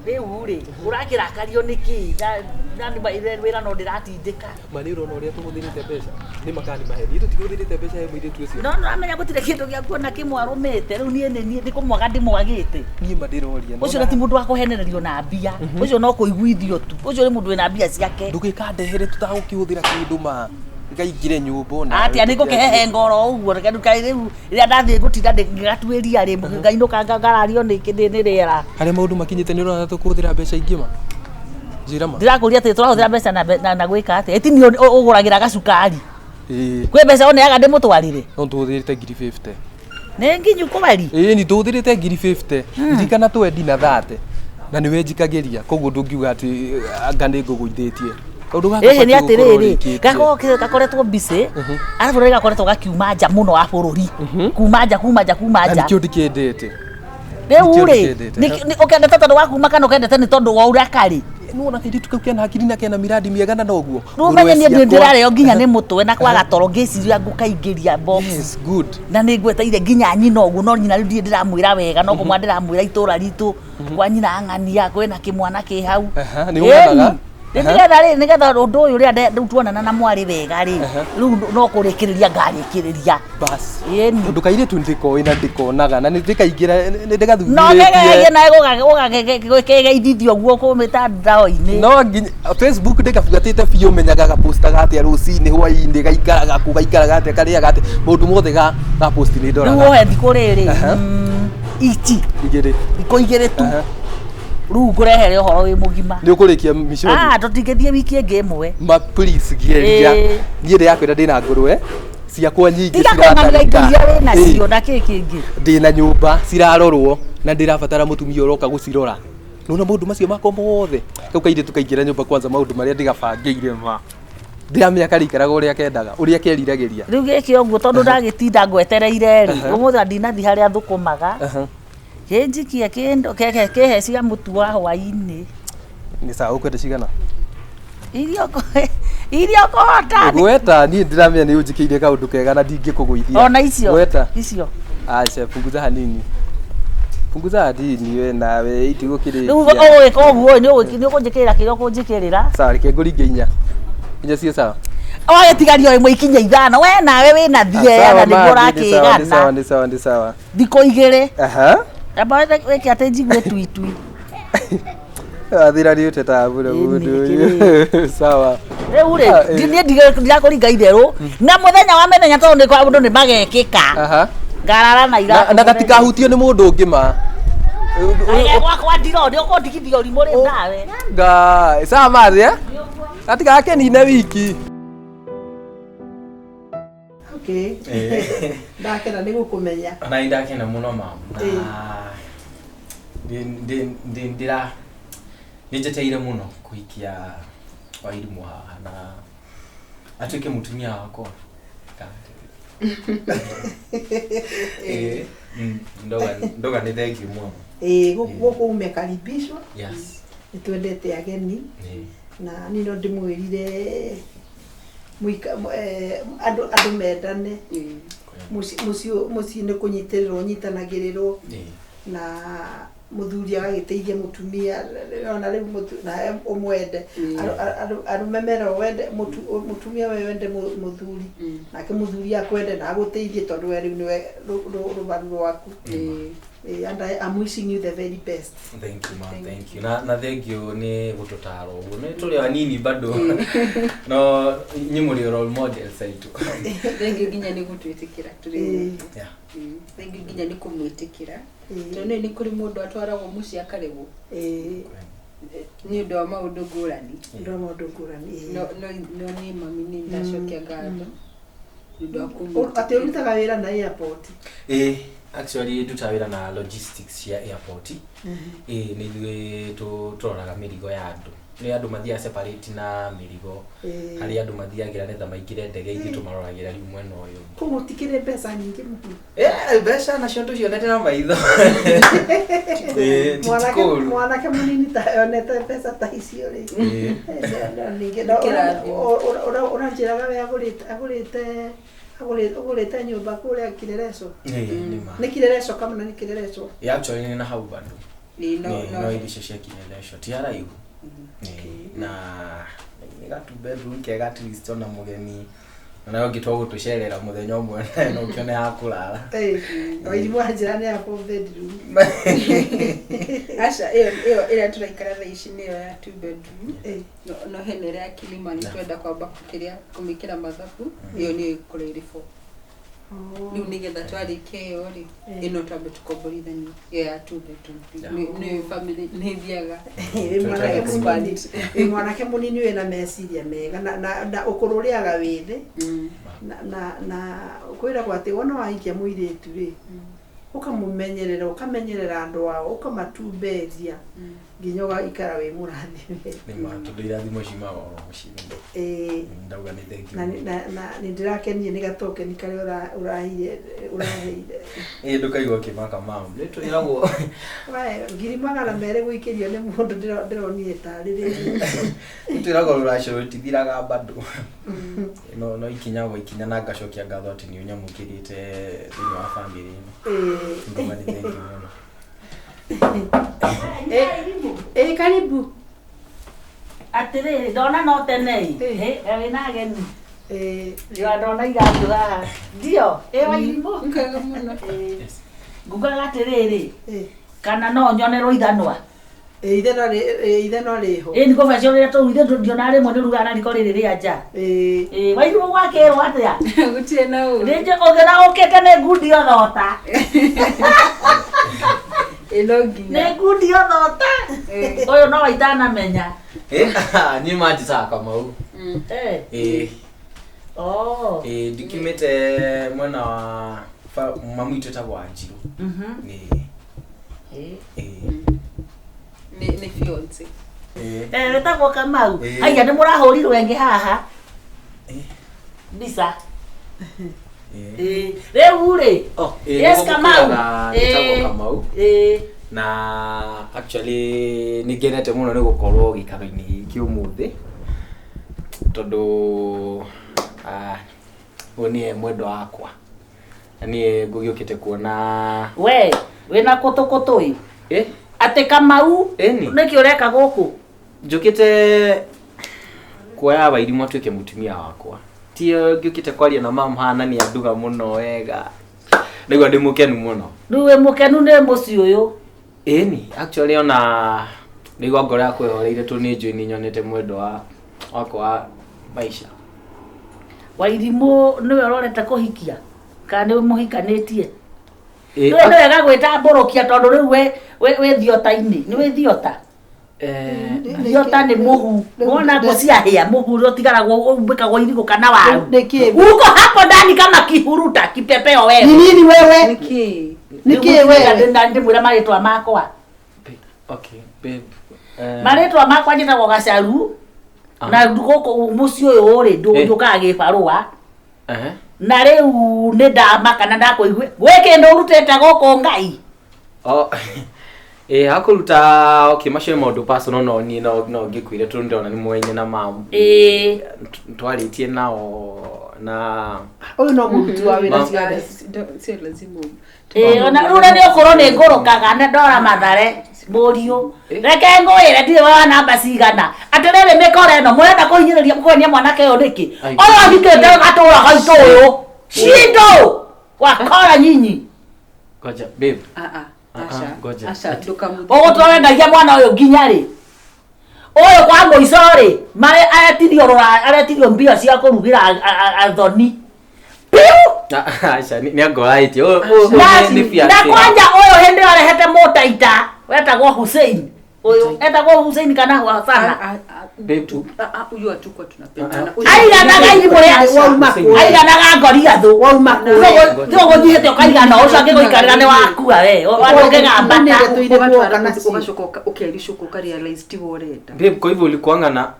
Rĩu rĩ, ũrakĩrakario nĩkĩ? Na wĩra no ndĩratindĩka. Ma nĩ ũrona ũrĩa tũhũthĩrĩte mbeca? Nĩ ma kana nĩ maheni? Ithuĩ tũtihũthĩrĩte mbeca he mũirĩtu ũcio. No nĩũramenya gũtirĩ kĩndũ gĩa kuona kĩmwarũmĩte. Rĩu niĩ nĩ niĩ nĩ kũmwaga ndĩmwagĩte. Niĩ ma ndĩroria. Ũcio na ti mũndũ wa kũhenererio na mbia. Ũcio no kũiguithio tu. Ũcio nĩ mũndũ wĩna mbia ciake. Ndũgĩkandehere tũtagũkĩhũthĩra kĩndũ ma. Ngaingĩre nyũmba ona. Atĩa nĩ ngũkĩhehenga oro ũguo. Reke nduka rĩu rĩrĩa ndathiĩ gũtinda ngĩgatuĩria rĩ, ngainũka ngarario nĩ rĩera. Harĩa maũndũ makinyĩte nĩ ũrona tũkũhũthĩra mbeca ingĩ ma? Njĩra ma. Ndĩrakũria atĩ tũrahũthĩra mbeca na gwĩka atĩa? Ĩti niĩ ũgũragĩra gacukari. Ĩĩ. Kwĩ mbeca ũneaga ndĩmũtwarĩre? No tũhũthĩrĩte 50,000. Nĩ nginyu kweri? Ĩĩ ni tũhũthĩrĩte 50,000. Ririkana twendi na 30. Na nĩwe njikagĩria koguo ndũngiuga atĩ anga nĩ ngũgũithĩtie. Kaũndũ gaka Ĩhĩ nĩ gabatiĩ gũkorwo atĩrĩrĩ, ũrĩkĩtie. gakoragwo gakoretwo busy, arabu rĩrĩa gakoretwo gakiuma nja mũno wa bũrũri. Kuma nja, kuma nja, kuma Na nja. nĩkĩo ndikĩendete. Rĩu nĩkĩo rĩ, ndikĩendete. ũkendete tondũ wa kuma kana ũkendete nĩ tondũ wa ũrĩa karĩ? Nĩwona kairĩtu kau kena hakiri na kena miradi mĩega na noguo. Rĩu ũmenye niĩ Ngũrwe ciakwa. ndĩrarĩo nginya nĩ mũtwe na kwaga toro ngĩciria ngũkaingĩria box. Yes, good. Na nĩ ngweteire nginya nyina ũguo no nyina rĩu ndirĩ ndĩramwĩra wega no kũmwa ndĩramwĩra itũra ritũ kwa nyina ang'ania kwĩna kĩmwana kĩ hau. Aha, nĩ ũganaga? Ĩni. Nĩ nĩgetha rĩ nĩgetha ũndũ ũyũ rĩrĩa rĩu tuonana na mwarĩ wega rĩ rĩu no kũrĩkĩrĩria ngarĩkĩrĩria. Bas. Ĩni. Tondũ kairĩtu nĩndĩkoĩ na ndĩkonaga na nĩndĩkaingĩra No nĩndĩgathuthurie. kegegie nawe ũgakĩgeithithia ũguo kũmĩtandao-inĩ. No nginya Facebook ndĩgabuatĩte biũ menyaga gapostaga atĩa rũcinĩ hwainĩ gaikaraga kũ gaikaraga atĩa karĩaga atĩa maũndũ mothe ga ga post nĩ Rĩu ndoraga. ũhe thikũ rĩrĩ Aha. ici Igĩrĩ. thikũ igĩrĩ tu Aha. rĩu ngũrehere ũhoro wĩ mũgima. Nĩ ũkũrĩkia miconi. Ah, tũtingĩthiĩ wiki ĩngĩ ĩmwe. Ma please geria. Ĩĩ. Niĩ ndĩrakwĩra ndĩna ngũrwe ciakwa nyingĩ Tiga kũng'anĩra indo iria wĩ nacio Ĩĩ. na kĩ kĩngĩ. Ndĩna nyũmba cirarorwo na ndĩrabatara mũtumia ũroka gũcirora. Nona maũndũ macio makwa mothe. Kau kairĩtu kaingĩra nyũmba kwanza maũndũ marĩa ndĩgabangĩire ma. Ndĩramenya karĩikaraga ũrĩa kendaga, ũrĩa keriragĩria. Rĩu gĩkĩ ũguo tondũ ndagĩtinda ngwetereire rĩ, ũmũthĩ ndinathiĩ harĩa thũkũmaga. Kĩnjikie kĩndũ kĩhe cia mũtu wa hwainĩ. Nĩ sawa ũkwenda cigana? Iria iria ũkũhota. Gweta niĩ ndĩramenya nĩ ũnjĩkĩire kaũndũ kega na ndingĩkũgũithia. Ona icio. Gweta. Icio. Aca punguza hanini. Punguza hanini we nawe Rĩu itigũkĩrĩkia. ũgwĩka ũguo nĩ ũkũnjĩkĩrĩra kĩrĩa ũkũnjĩkĩrĩra. Sawa reke ngũringe inya. Inya ciĩ sawa. Wagĩtigaria ĩmwe ikinye ithano we nawe wĩna thieya na nĩguo Nĩ sawa ũrakĩgana. nĩ sawa nĩ sawa. Thikũ igĩrĩ. Aha. Amba wĩke atĩ njigue tuitui. Athira nĩ ũtetaga mũno Ĩĩ, mũndũ nĩ ũyũ. Sawa. Rĩu rĩ, Ah, ĩĩ. niĩ ndirakũringa itherũ na mũthenya wa mĩthenya tondũ nĩ kwa ũndũ nĩ magekĩka. Aha. Ngarara na Na, iratũ. na gatikahutio nĩ mũndũ ũngĩ ma. Aya, gwakwa ndiro nĩ ũkũndigithia ũrimũ rĩu nawe. Ngai, sawa mathi eh? Gatigakenine wiki. Okay. Ndakena nĩ gũkũmenya. Ona nĩ ndakena mũno mama. Ĩĩ. Ndĩ ndĩra nĩ njetereire mũno kũhikia Wairimũ haha na atuĩke mũtumia wakwa. Ĩĩ, ndoga nĩ thengiũ mũno. Ĩĩ, gũkũ umekaribishwa. Yes. Nĩ twendete ageni. Ĩĩ. Na niĩ no ndĩmwĩrire mũika andũ andũ mendane. Mũciĩ mũciĩ nĩ kũnyitĩrĩrwo ũnyitanagĩrĩrwo Ĩĩ. na mũthuri agagĩteithia mũtumia ona rĩu nawe ũmwende. Arũme meragwo wende mũtumia we wende mũthuri nake mũthuri akwende na agũteithie tondũ we rĩu nĩwe rũbaru rwaku. And I am wishing you the very best. Thank you ma'am, thank you. Na thank you nĩ gũtũtara ũguo. Nĩ tũrĩ anini bado. No inyuĩ mũrĩ role models aitũ. Thank you nginya nĩ gũtwĩtĩkĩra tũrĩ. Yeah. Thank you nginya nĩ kũmwĩtĩkĩra. Tondũ nĩ kũrĩ mũndũ atwaragwo mũciĩ akaregwo. Nĩ ũndũ wa maũndũ ngũrani. Nĩ ũndũ wa maũndũ ngũrani. No no niĩ mami nĩ ndacokia ngatho. Nĩ ũndũ wa Atĩ ũrutaga wĩra na airport? Ĩĩ, actually ndutaga wĩra na logistics cia airport. Ĩĩ, nĩ ithuĩ tũroraga mĩrigo ya andũ. Nĩ andũ mathiaga separate na mĩrigo. Harĩa andũ mathiagĩra nĩgetha maingĩre ndege ithuĩ tũmaroragĩra rĩu mwena ũyũ. Kũu gũtikĩrĩ mbeca nyingĩ mũno. Mbeca nacio tũcionete na maitho. Ĩĩ, ti kũũru. Mwanake mũnini ta onete mbeca ta icio rĩ. Ĩĩ. Ningĩ ũranjĩraga we agũrĩte ũgũrĩte nyũmba kũrĩa Kirereco. Ĩĩ, nĩ ma. Nĩ Kirereco kana nĩ Kirereco? Ĩĩ, actually nĩ na hau bado. Ĩĩ, no Nĩ, no no irio cia Kileleshwa ti haraihu. Nĩ, na nĩ ga two bedroom kega at least ona mũgeni ona ũngĩtua gũtũcerera mũthenya ũmwe no ũkĩone ha kũrara. Wairimũ anjĩra nĩ ya four bedroom. Aca, ĩyo ĩyo ĩrĩa tũraikara thaa ici nĩyo ya two bedroom. Eh, No hena ĩrĩa ya Kilimani twenda kwamba kĩrĩa kũmĩkĩra mathabu, ĩyo nĩyo ĩgũkorwo ĩrĩ four. Rĩu nĩgetha twarĩkia ĩyo rĩ, ĩno twambe tũkomborithanie ĩyo ya two bedroom. Nĩyo family nĩ ĩthiaga. Wĩ mwanake Expand. mũnini, wĩ mwanake mũnini wĩna meciria mega na ũkũrũ ũrĩaga wĩ thĩ na kwĩragwo atĩ wona wahikia mũirĩtu rĩ, ũkamũmenyerera, ũkamenyerera andũ ao, ũkamatumberia nginya ũgaikara wĩ mũrathime. Nĩ ma, tondũ irathimo ciumaga oro mũciĩ. Ĩĩ. Ndauga nĩ thank you. Na nĩ ndĩrakenire nĩ gatokeni karĩa ũraheire ũraheire. Ĩ, ndũkaigua ũkĩmaka mam. Nĩ twĩragwo Wae, 200,000 gũikĩrio nĩ mũndũ ndĩronire tarĩ rĩrĩ. nĩ twĩragwo rũracio rũtithiraga bado. No ikinya gwa ikinya na ngacokia ngatho atĩ nĩ ũnyamũkĩrĩte thĩinĩ wa family ĩno. Ĩĩ. Ndauga nĩ thank you mũno. Ĩĩ, karibu. Atĩrĩrĩ, ndona no tene ĩ. Ĩ. Ĩ, wĩna ageni. Ĩĩ. Ndiwa ndona iratũ haha. Ndio, ĩ Wairimũ. Nkaga mũno. Ĩ. Ngugaga atĩrĩrĩ, Ĩĩ. kana no nyonerwo ithanwa. Ĩĩ, ithe no rĩho. Ĩ, nĩ kũbacio rĩrĩa tũu ithe ndionaga rĩmwe nĩ ũrugaga na riko rĩrĩ rĩa nja. Ĩĩ. Ĩ, Wairimũ gwakĩrwo atĩa? Gũtirĩ na ũru. Rĩngĩ ũngĩona ũkĩte nĩ ngundi othota. Ĩĩ, no nginya. Nĩ ngundi othota. Ĩĩ. Ũyũ no itanamenya. Ĩ, niĩ manjĩtaga Kamau. Eh. Ĩ, Oh. ĩ, ndikiumĩte mwena wa mamu witũ etagwo Wanjirũ. Nĩ. Ĩ. Ĩ. Nĩ fiance. Ĩ. Eh, wĩtagwo Kamau. Ĩ. Haiya nĩ mũrahũrirwo ĩngĩ haha. Ĩ. Mbica. Ĩ. Ĩ. Rĩu rĩ. Oh, ĩ, Yes, nĩguo Kamau. ngũkwĩraga njĩtagwo Ĩ. Kamau. Ĩ. Na actually nĩ ngenete mũno nĩ gũkorwo gĩikaro-inĩ gĩkĩ ũmũthĩ tondũ ũyũ nĩye mwendwa wakwa na niĩ ngũgĩũkĩte kuona. We, wĩna kũtũ kũtũ ĩ. Ĩ? Atĩ Kamau, Ĩni. nĩkĩ ũreka gũkũ? Njũkĩte kuoya Wairimũ atuĩke mũtumia wakwa. Ti ngĩũkĩte kwaria na mam haha na nĩ anduga mũno wega, ndaigua ndĩ mũkenu mũno. Rĩu wĩ mũkenu nĩ mũciĩ ũyũ? Ĩni, actually ona ndaigua ngoro yakwa ĩhoreire tondũ nĩ njũĩ nĩ nyonete mwendwa wakwa wa maisha. Wairimũ nĩwe ũrorete kũhikia kana nĩ mũhikanĩtie? Ĩ, Nĩwe nĩ wega gwĩtambũrũkia tondũ rĩu wĩ thiota-inĩ, nĩ wĩ thiota. Thiota nĩ mũhu. Wona ngũ ciahĩa mũhu ũrĩa ũtigaragwo umbĩkagwo irigũ kana waru. Nĩkĩ? Uko hapo ndani kama kihuruta kipepeo wewe. Ni nini wewe? Nĩkĩ? Nĩkĩ wewe? Ndĩmwĩra marĩtwa makwa. Okay, babe. Marĩtwa makwa njĩtagwo Gacaru. Na gũkũ mũciĩ ũyũ rĩ, njũkaga gĩbarũa. Na rĩu nĩ ndamaka na ndakũigue gwĩ kĩndũ ũrutĩte gũkũ Ngai. Oh, ĩ, hakũruta, okay, macio nĩ maũndũ personal, no niĩ no ngĩkwĩre tondũ ndĩrona nĩ mwenye na mam. Ĩĩ. Twarĩtie nao na Ũyũ no mũruti wa wĩra ciothe. Sio lazima. Ĩĩ, ona rĩu na nĩ ũkũrwo nĩ ngũrũkaga na ndora Mathare mũriũ. Reke ngwĩre ndirĩ wa namba cigana. Atĩrĩrĩ, mĩkora ĩno mũrenda kũhinyĩrĩria kũhenia mwanake ũyũ nĩkĩ? Ai. Ũyũ ahikĩte gatũra gaitũ ũyũ. Shindo! Wakora nyinyi. Ngoja, babe. Ah ah. Ah, Aca. ngoja. Aca, ndũkamũthikĩrĩrie. Ũgũtũra wendagia mwana ũyũ nginya rĩ? Ũyũ kwa mũico rĩ, marĩ aretirio rũra, aretirio mbia cia kũrugĩra athoni. Piu! Aca, nĩ angoraĩtie. Na Nĩ na fiancé. kwanja ũyũ hĩndĩ ĩyo arehete mũtaita wetagwo Hussein. Ũyũ etagwo Hussein kana Hasana. Babe tu. Huyu hatukuwa tunapendana. Aiganaga irimũ rĩa Wauma kũ? Aiganaga ngoriathũ. Wauma kũ? Tigo gũthiĩte ũkaigana ũcio angĩgũikarĩra nĩ wakua we. Wandũngĩgambata. Nĩ kuoka nacio. Ugacoka ũkericũka ũkarealize tiwe ũrenda. Babe, kwa hivyo ulikuanga na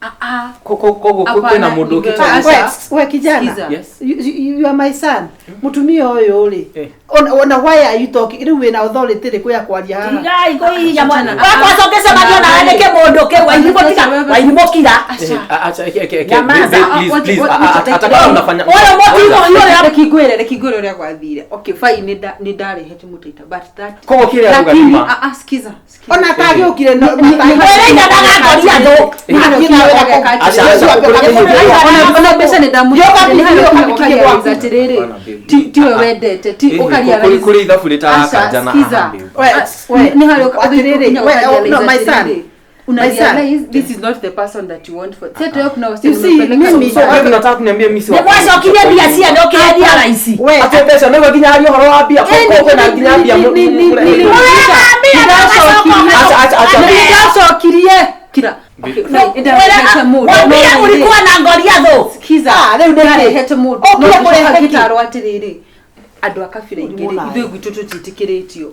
Ah ah. koguo Hapana, kwĩna mũndũ ni ũkĩte. wewe. We kijana. Sikiza. Yes. You are my son. Mutumia ũyũ rĩ, Eh. Ona why are you talking? Rĩu wĩna authority rĩkũ ya kwaria haha? Tigai kũhihinya mwana. Wakwa cokecemania nawe nĩkĩ mũndũ kĩ Wairimũ tiga Wairimũ kira. Acha Nyamaza. Please, please, hata kama unafanya Ũyũ mũtigo ũyũ Reke ngwĩre ũrĩa gwathire. Okay, fine, nĩ ndarehete mũtaita, but that Koguo kĩrĩa arauga lakini nĩ ma. sikiza, sikiza. Ona atagĩũkire no Mwĩrĩiganaga ngoria thũ. Acha, acha, Ona mbeca nĩ ndamũrutire, nĩ harĩa ũkarealize atĩrĩrĩ, Bana, babe. tiwe wendete, ti ũkarealize. Kũrĩ ithabu rĩtarakanja na Sikiza. haha, babe. Nĩ harĩa Atĩrĩrĩ, ũkinya we, oh, no, ũkarealize my son. atĩrĩrĩ, una My son. realize this is not the person that you want for. Sasa wewe kuna You wasichana see, umepeleka mimi- So wewe unataka kuniambia mimi si Nĩ wa mwacokirie mbia cia ndũkĩendia raici. We, Ate mbeca nĩguo nginya haria ũhoro wa mbia kũkũ na nginya mbia Acha, acha, acha. Nĩndacokirie kira. Okay, fine, nĩndarehete mũndũ. Wambia ulikuwa na ngoria thũ. Sikiza. Ah, rĩu nĩ kĩ? Ndarehete mũndũ. Ũkire No kũrehe ngĩcoka kĩ? ngĩtarwo atĩrĩrĩ, andũ a kabira ingĩ rĩ, Mũrimũ ithuĩ gwitũ tũtiĩtĩkĩrĩtio.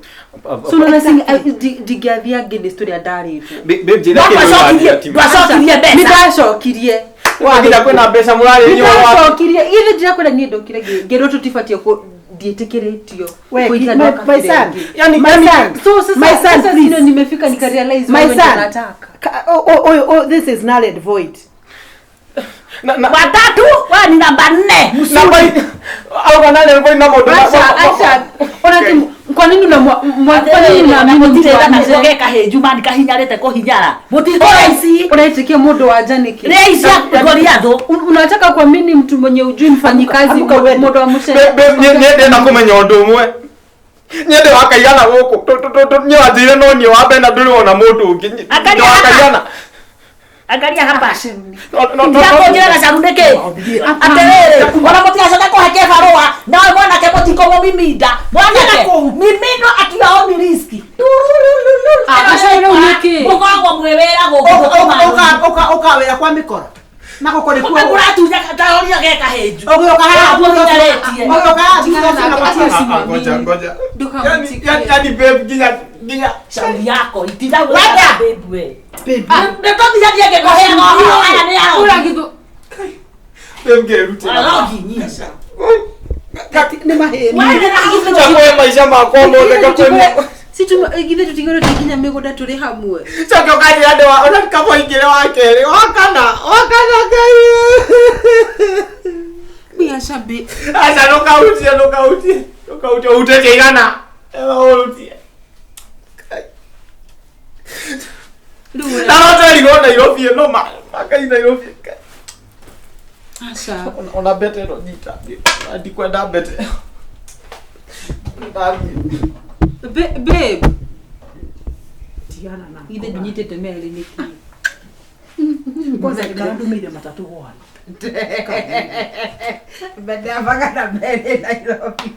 So unaona ndingĩathiĩ against ũrĩa ndarĩtwo. Babe, njĩra kĩndũ Ndwacokirie ũraria ti ma. ndwacokirie mbeca. Nĩndacokirie. Nginya kwĩna mbeca mũrarĩria ũhoro wa Nĩndacokirie. Ithe ndirakwĩra niĩ ndokire ngĩrwo tũtibatiĩ ndiĩtĩkĩrĩtio We, kũikia andũ a my kabira son. ingĩ. Yani- My yani- son. So sasa, My son, sasa please. sino nimefika nikarealize My wewe ndio son. unataka. Oh, this is null and void. Na Watatu wewe ni namba 4. namba auga nane nĩ na maũndũ Acha, acha. Ona ti kwa nini kwa nini unaamini mtu wa nje? Geka hĩnju mani kahinyarĩte kũhinyara. Mũtikũ raici. Unaitikia mũndũ wa nja nĩkĩ? Raici ngoria thũ. Unataka kuamini mtu mwenye ujui mfanyikazi Amuka uende. mũndũ wa mũcere? Niĩ ndĩrenda kũmenya ũndũ ũmwe niĩ ndĩ wakaigana gũkũ niĩ wanjĩire no niĩ wa mbere na ndũrĩ wona mũndũ ũngĩ. Angalia Ndĩ wakaigana. Angalia hapa. No, no, Ndirakũnjĩra gacaru nĩkĩ? Atĩrĩrĩ, ona mũtigacoke kũhe kĩbarũa, nawe mwanake mũtikũmũmiminda. Mwanake, mimino at your own risk. Ah, gacaru rĩu nĩkĩ? Mũkoragwo mwĩ wĩra gũkũ gũtũma. Ũka wĩra kwa mĩkora. Na gũkũ nĩkuo. Mũratunya taroria geka hĩnju. Ũgĩũka haha Ũhinyarĩtie. Ũgĩũka haha thutha ũcio na Acha. Ngoja, ngoja. Ndũkamũtikie. Yani babe nginya Shauri yako itinda Wenda. babe we. Babe. Nĩtũthiagie ngĩkũheaga ũhoro aya nĩ arogi. Ũragithũ- babe ngerutĩra. Arogi nyinyi. Nĩ mahĩni. Wewe nĩ Chakwe maica makwa mothe gakwe. Si ithuĩ tũtigĩrwo nginya mĩgũnda tũrĩ hamwe. Coke ũkanjĩra ndĩ wa ona kaba ingĩrĩ wa kerĩ wa kana Ngai. Biaca babe. Aca ndũkahutie ndũkahutie ndũkahutie ũhutĩtie igana. Ema ũhutie. Rĩu ũrĩa- Na no twerirwo Nairobi ĩno ma Ngai Nairobi. Aca. Ona mbete ĩno nyita. Ndikwenda mbete. Ndathiĩ. Babe. Tigana na. Ithe ndũnyitĩte merĩ nĩkĩ? Kwanza ndĩrandũmĩire matatũ gwana. Ndambaga merĩ Nairobi.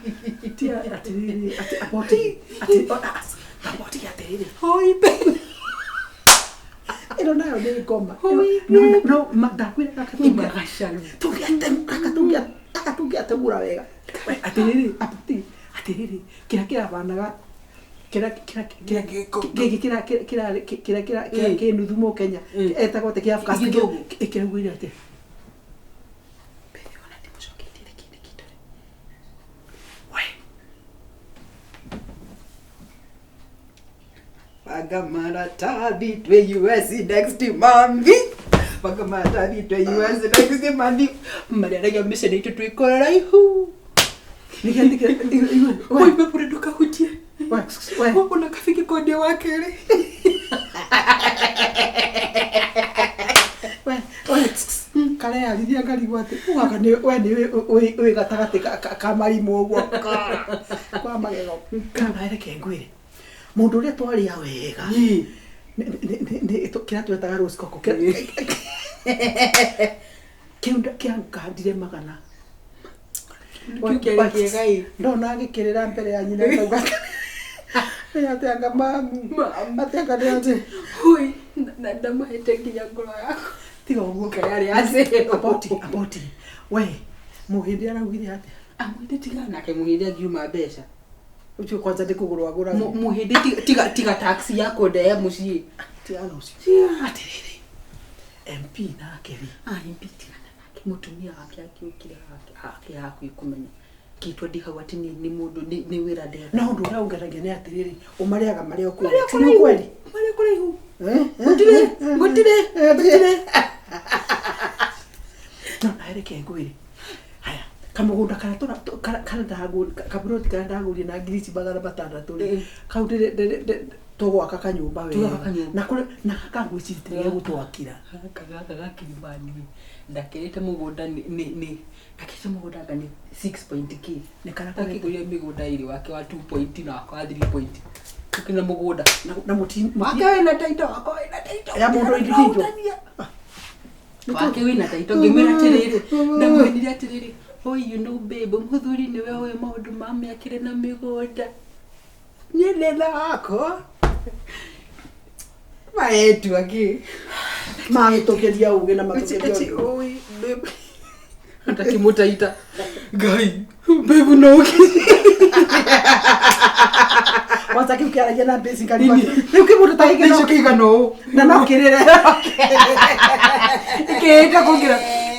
Tia atĩrĩrĩ, atĩ aboti, atĩ aboti atĩrĩrĩ. Hoi babe. Ĩno nayo nĩ ngoma. Hoi, No, no, ndakwĩra gaka Ima gacaru. gaka tũngĩatemũra wega. We, atĩrĩrĩ, aboti, atĩrĩrĩ, kĩrĩa kĩrabanaga kĩrĩa kĩrĩa kĩrĩa gĩkĩ kĩrĩa kĩrĩa kĩrĩa kĩrĩa kĩrĩa kĩ nuthu mũkenya etagwo atĩ kĩa Afghanistan Gĩthũngũ. kĩraugire atĩ Babe, ona ndimũcoketie reke ndĩkindore. we Banga maratathi twĩ US next month. Banga maratathi twĩ US next month. Marĩaragia mĩcene itũ twĩ kũraihu. nĩkĩo Oi babe, ũrĩa ndũkahutie. we we Ona kabiki kondia wa kerĩ. we we kareyarithia ngarigwo atĩ ũgaka nĩ we nĩ wĩ gatagatĩ ka marimũ ũguo kwa magego kana reke ngwĩre mũndũ ũrĩa twaria wega kĩrĩa twetaga rose coco kĩu kĩangandire magana. Kĩu kĩarĩ kĩega ĩ. Ndona agĩkĩrĩra mbere ya nyina akauga atĩ anga mamu atĩ anga nĩ atĩ Hoi, na ndamũhete nginya ngoro yakwa. Tiga ũguo. Ngai arĩ acĩrwo. Aboti aboti we mũhĩndĩ araugire atĩa? Mũhĩndĩ tiga nake mũhĩndĩ angiuma mbeca. Ũcio kwanza nĩ kũgũrwo agũraga. Mũhĩndĩ tiga tiga taxi ya kũndehe mũciĩ. Tigana ũcio. Atĩrĩrĩ, MP nake rĩ Ah, MP tigana nake. Mũtumia wake akĩũkire ake hakuhĩ kũmenya. Ngĩtua ndĩ hau atĩ nĩ mũndũ nĩ wĩra ndetha. Na ũndũ ũrĩa ũngenagia nĩ atĩrĩrĩ, ũmarĩaga marĩ o Marĩ o kũraihu. Ti kweli? Marĩ o kũraihu. Eh? Gũtirĩ, gũtirĩ, gũtirĩ. No nawe reke ngwĩre. Haya, kamũgũnda karĩa karĩa ndagũrire, kaburoti karĩa ndagũrire na ngiri ici 600 rĩ, kau tũgwaka kanyũmba wega. Tũgwaka kanyũmba. Na kũrĩ na gaka ngwĩciria ti gegũtwakĩra. Gaka gaka ga Kilimani ndakĩrĩte mũgũnda nĩ ndakĩrĩte mũgũnda anga nĩ 6 point k. Nĩ karĩa Ndakĩgũrire mĩgũnda ĩrĩ, wake wa 2 point na wakwa wa 3 point. Tũkĩna mũgũnda. Na mũti Wake wĩna taito, wakwa wĩna taito. Ya mũndũ individual. Wake wĩna taito ngĩmwĩra atĩrĩrĩ, ndamwĩrire atĩrĩrĩ, oh you know babe, mũthuri nĩwe ũĩ maũndũ ma mĩakĩre na mĩgũnda. Niĩ ndĩna wakwa. Maretua kĩ? Magĩtũkĩria ũgĩ na matũkĩria Ati ũgĩ. oi babe. Ndakĩmũtaita. Ngai, babe no ũkĩ. Kwanza kĩu kĩaragia na basically. Rĩu kĩmũndũ ta gĩkĩ Icio kĩigana ũũ. na no kĩrĩre. Kĩĩte kũngĩra.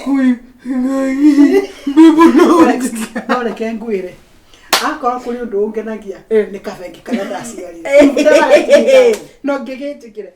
Oi, Ngai, babe no ũkĩ. No reke ngwĩre. Akorwo kũrĩ ũndũ ũngenagia nĩ kabengi karĩa ndaciarire. No ngĩgĩtĩkĩre.